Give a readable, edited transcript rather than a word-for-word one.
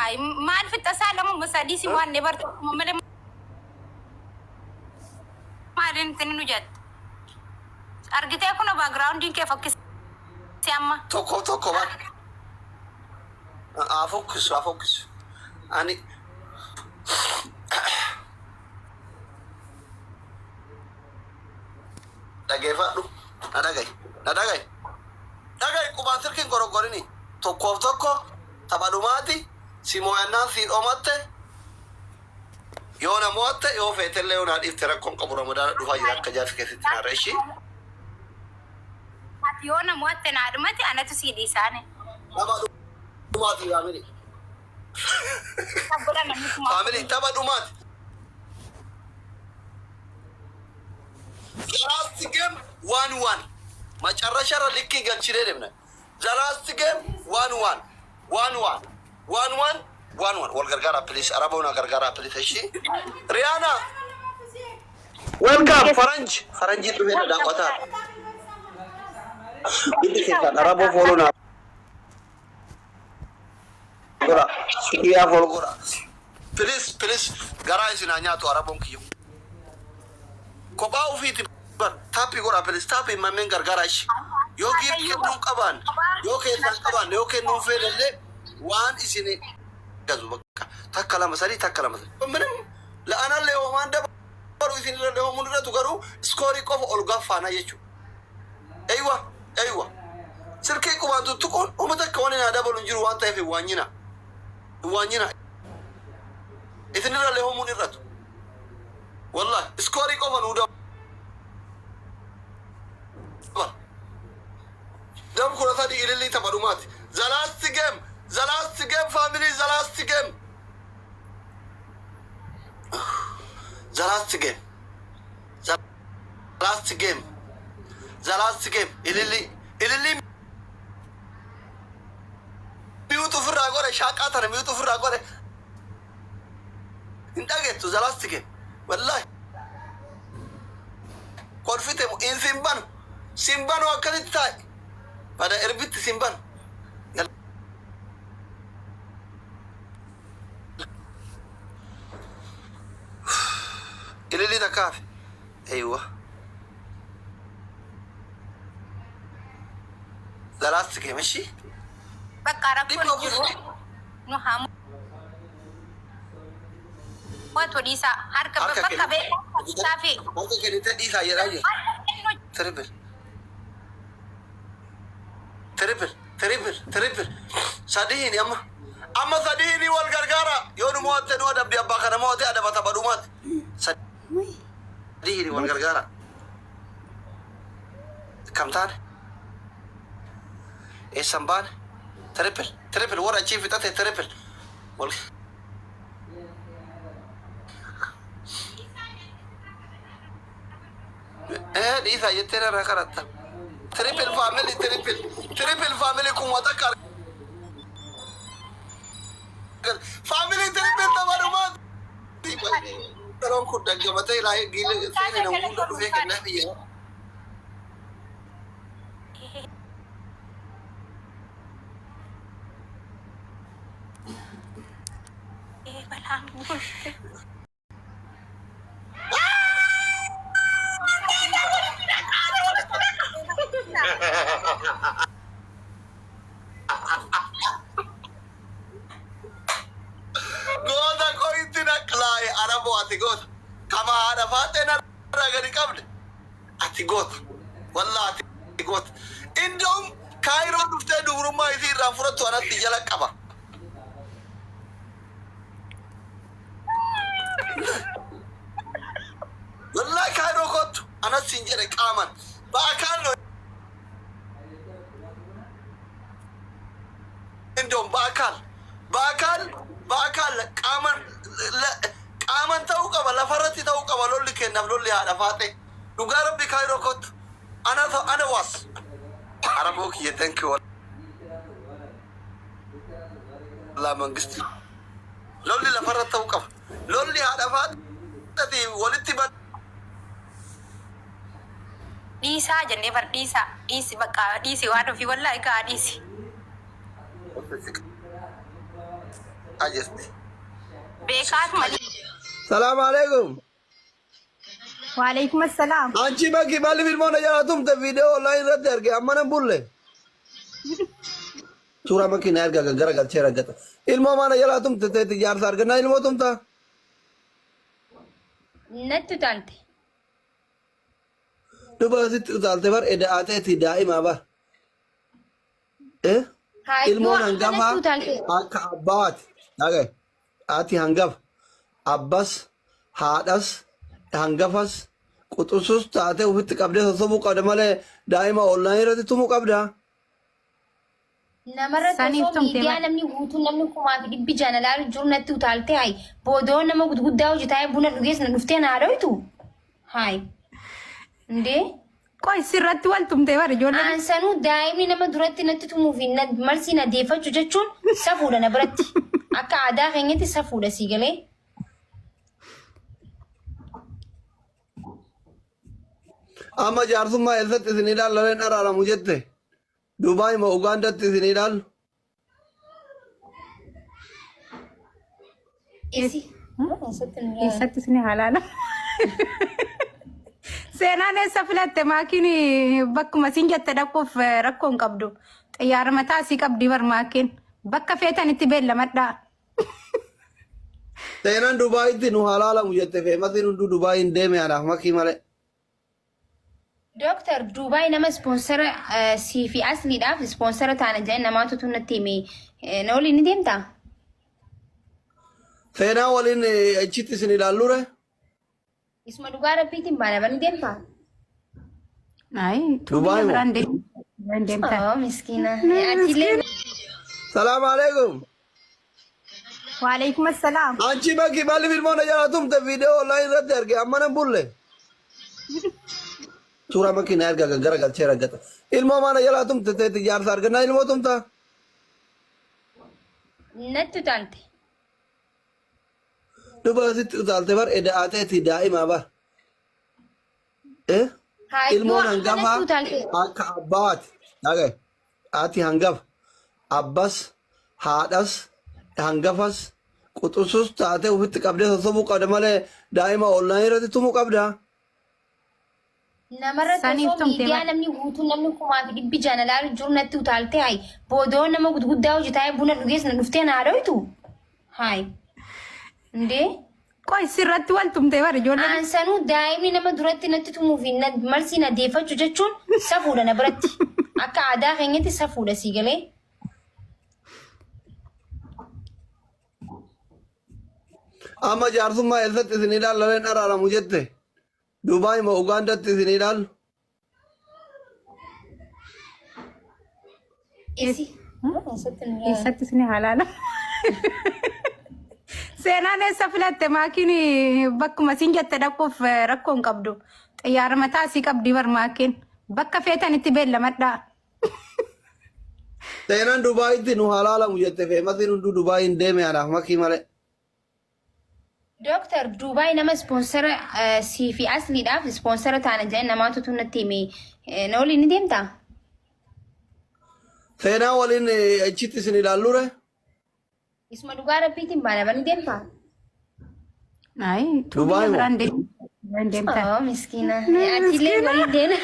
Ay maal fixxa isaa lamuma sadii si waan bar tokkuma malee maaliin itti nu jette. Argitee kun backgroundiin kee fokkisee amma. Tokko tokko bar. Haa fokkisu, haa fokkisu. Ani dhageeffadhu. Na dhaga'i. Na dhaga'i. Dhaga'i, qubaan silkiin goroggorini. Tokkoof tokko tapha dhumaati. Si moo'annaan sii dhomatte. Yoo na mo'atte, yoo feetellee yoo naa dhiifte rakkoon qabu. Ramadaana dhufaa jira, akka jaarsi keessatti naarra ishii. Ati yoo na mo'atte naa dhumate, anatu sii dhiisaane. Tapha dhumaati, family. Godha namni kuma. Family, tapha dhumaati. The last game, 1-1. Macarrasharra likkii galchinee deemna. The last game, 1-1. 1-1. 1-1. 1-1. Wal gargaara, please. Araboon gargaara, please. Ishii. Riyaana. Welcome, Faranj. Faranjii dhufee na daawwataa. Hundi keessan Araboo follow naa godha. Sukiyyaa follow godha. Please, please. Garaa isin haa nyaatu Araboon kiyya. Kophaa ofiiti bar tap godha, please. Tap manneen gargaara ishi. Yoo gift kennuun qabaan, yoo keessaan qabaan, yoo kennuun fedhallee waan isin gazu bakka takka lama sadii, takka lama sadii. ምንም la'anallee homaan dabalu isin irra homuun irratu, garuu score qofa ol gaffaana jechuudha. Eywa, eywa. Silkii qubaan tuttuquun uummata akka waan naa dabalu hin jiru waan ta'eef hin waanyina. Hin waanyina. Isin irrallee homuun irratu. Wallahi score qofa nuu dabala. Dam 13 ilillii tapha dhumaati. The last game. The last game, family. The last game. The last game. The last game. The last game. Ilillii. Ilillii mute ofirraa godhe, shaaqaa tana mute ofirraa godhe. Hin dhageettu, the last game. Wallahi. Kolfite in simbanu. Simbanu akkasitti taa'i. Bada erbitti simbanu. Yalla. Ilillii takka hafe. Eywa. The last game, እሺ? Bakka rakkoon Dhibba jiru nu haa mo'atu, dhiisaa. Harka Harka bakka kennite. beekaa isaa fi Harka kennite, dhiisaa jedhaa jira. Harka kennu. Triple. Triple. Triple. Triple. Sadiini amma. Amma sadiini wal gargaara. Yoo nu mo'atte nu adabdi, abbaa kana mo'ate adaba tapha dhumaati. Sadiini wal gargaara. Kam taane? Eessan baane? Triple. Triple. Warra achii fixate triple. Wal dhiisaa jettee irraa karatta. Triple, family, triple. Triple, family, kuma takka. Family, triple tapha dhumaati. Yeroon kun daggamatee ilaalee giilee seene nama hunda dhufee kennaa biyya. Balaan bulte. Goota qo'itti naqlaaye Araboo, ati goota. Kama haadha faaxee narraa gadi qabde. Ati goota. Wallaa ati goota. Indoom Kaayiroo dhuftee dubrummaa isii irraa fudhattu anatti jala qaba. Wallaahi Kaayiroo kottu anas siin jedhe qaaman. በአካል ነው እንደውም በአካል በአካል በአካል qaaman qaaman ta'uu qaba, lafarratti ta'uu qaba. Lolli kennaaf lolli haadha faaxee, dhugaa rabbi, Kaayiroo kottu, ana ana waas Araboo kiyya, thank you. Wallah mangisti lolli lafarratti ta'uu qaba, lolli haadha faaxeeti walitti ban. Dhiisaa jennee bar, dhiisaa, dhiisi, bakka dhiisi, waan ofii wallaahi gaa dhiisi. Jirti. Beekaatuma. Salaam alaikum. Waalaikum assalaam. Anchi bakki maaliif ilmoo na jalaa tumte viidiyoo online irratti arge amma nan bulle. Suuraa makiinaa erga gara galchee raggata. Ilmoo maana jalaa tumte teeti jaarsa argannaa ilmoo tumta. Natti utaalte. Duba sitti utaalte bar eda'aateeti daa'imaa bar. Eh? Hayyuu Ilmoon hangafaa akkanatti utaalte. akka abbaati. Dhagaye. Ati hangafa. Abbas, haadhas, hangafas, quxusus taatee ofitti qabdee sossobuu qabda malee daa'ima online irratti tumuu qabda. Namarratti Saniif osoo tumte miidiyaa malee. namni guutuun namni 1600 ilaalu jiru natti utaalte hayi. Boodoo nama gudguddaa hojjetaa buna dhugees na dhuftee na haadhoytu. Hayi. Indee. Qoy sirratti wal tumtee bara ijoolleen. Aansanuu daa'imni nama duratti natti tumuu fi marsii na deeffachuu jechuun safuudha na biratti. Akka aadaa keenyatti safuudha sii galee. Amma jaarsummaa eessatti isin ilaallaleen araaramu jette. Dubaay moo Ugaandatti isin ilaallu? Isi. Eessatti nu ilaalan? Eessatti isin halaala? Seenaan eessa filatte maakiin bakkuma siin jette dhaquuf rakkoo hin qabdu. Xiyyaara mataa isii qabdi bar maakiin. Bakka feetanitti beellamadhaa. Seenaan Dubaayitti nu halaalamu jette feemasiin hunduu Dubaayiin deeme anaaf makii malee. Dooktar Duubaay nama ispoonsara sii fi asliidhaaf ispoonsara taana jedhan namaatu tun natti hime. Na waliin ni deemtaa? Seenaa waliin achitti isin ilaallure. Isuma dhugaa rabbiitiin baana bani deemtaa? Ayi, Dubaay moo? biraan deemta. Oh miskiina. Atiillee Salaam alaikum. Waalaikum assalaam. Anchi bakki maaliif ilmoo na jalaa tumte viidiyoo online irratti arge amma nan bulle. Suuraa makiinaa erga gara galchee raggata. Ilmoo maana jalaa tumte teeti jaarsa argannaa ilmoo tumta. Natti utaalte. Duba sitti utaalte bar eda'aateeti daa'imaa bar. Eh? Hayyuu Ilmoon hangafaa akkanatti utaalte. akka abbaati. Dhagaye. Ati hangafa. Abbas, haadhas, hangafas, quxusus taatee ofitti qabdee sossobuu qabda malee daa'ima online irratti tumuu qabda. Namarratti Saniif osoo tumte miidiyaa malee. namni guutuun namni 1600 ilaalu jiru natti utaalte hayi. Boodoo nama gudguddaa hojjetaa buna dhugees na dhuftee na haadhoytu. Hayi. Indee. Qoy sirratti wal tumtee bara ijoolleen. Aansanuu daa'imni nama duratti natti tumuu fi marsii na deeffachuu jechuun safuudha na biratti. Akka aadaa keenyatti safuudha sii galee. Amma jaarsummaa eessatti isin ilaallaleen araaramu jette. Dubaay moo Ugaandatti isin ilaallu? Isi. Eessatti nu ilaalan? Eessatti isin halaala? Seenaan eessa filatte maakiin bakkuma siin jette dhaquuf rakkoo hin qabdu. Xiyyaara mataa isii qabdi bar maakiin. Bakka feetanitti beellamadhaa. Seenaan Dubaayitti nu halaalamu jette feemasiin hunduu Dubaayiin deeme anaaf makii malee. Dooktar Duubaay nama ispoonsara sii fi asliidhaaf ispoonsara taana jedhan namaatu tun natti hime. Na waliin ni deemtaa? Seenaa waliin achitti isin ilaallure. Isuma dhugaa rabbiitiin baana bani deemtaa? Ayi, Dubaay moo? biraan deemta. Oh miskiina. Atiillee waliin deena.